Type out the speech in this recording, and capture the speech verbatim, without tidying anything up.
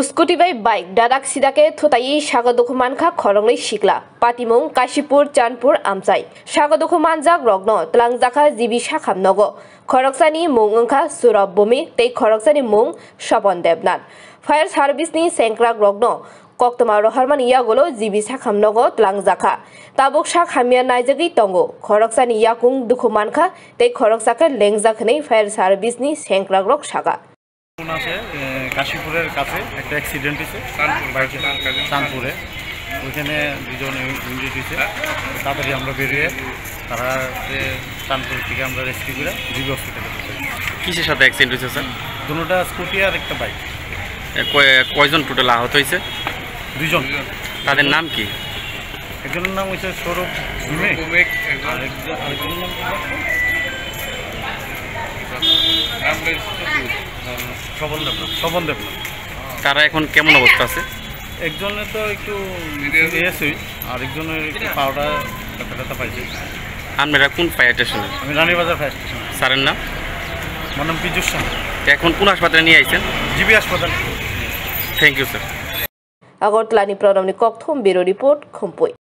Scooty bai bike dadak sidake thutaiwi sago dukhu mankha khoroknwi sikla. Patimung Kashipur Chanpur amchai. Sago dukhu manjak rokno twlangjakha G B sakham nogo. Khoroksani mung wngkha Surab Bhumi tei khoroksani mung Sopon Debnath. Fire service ni sengkrak rokno koktwma rohormani yagulo G B sakham nogo twlangjakha. Tabuk sak hamya naijagwi tongo. Khoroksani yakung dukhu mankha tei khoroksa khe lengjak hwnwi fire service ni sengkrak rok saka. কোন আছে, এ, কাশীপুরের কাছে একটা অ্যাক্সিডেন্ট হয়েছে চাঁদপুর, বাইকে, চাঁদপুরে। চাঁদপুরে। ওইখানে দুজন ইঞ্জুরি হয়েছে। তাড়াতাড়ি আমরা বেরিয়ে তারা যে চাঁদপুর থেকে আমরা রেস্কিউ করে জিবি হসপিটালে পৌঁছাই। কিসের সাথে অ্যাক্সিডেন্ট হয়েছে, স্যার? দুটোটা স্কুটি আর একটা বাইক। এ, কয়-, কয়জন টোটাল আহত হয়েছে? দুইজন। তাদের নাম কি? একজনের নাম হচ্ছে সৌরভ ভৌমিক। ভৌমিক, একজন। আর একজন, আরেকজনের নাম কি? নাম লেখা আছে। স্বপন দেবনাথ। স্বপন দেবনাথ। তারা এখন কেমন অবস্থা আছে? একজনের তো একটু সিরিয়াস হই, আর একজনের একটু পাওটা ব্যথা ট্যাথা পাইছে। আপনারা কোন ফায়ার স্টেশনে? আমি রানীবাজার ফায়ার স্টেশন। স্যারের নাম? আমার নাম পীযুষ সাহা। এখন কোন হাসপাতালে নিয়ে আইছেন? জিবি হাসপাতাল। Thank you, sir. Agartala ni Pranamni kokthom bureau report, Khumpui.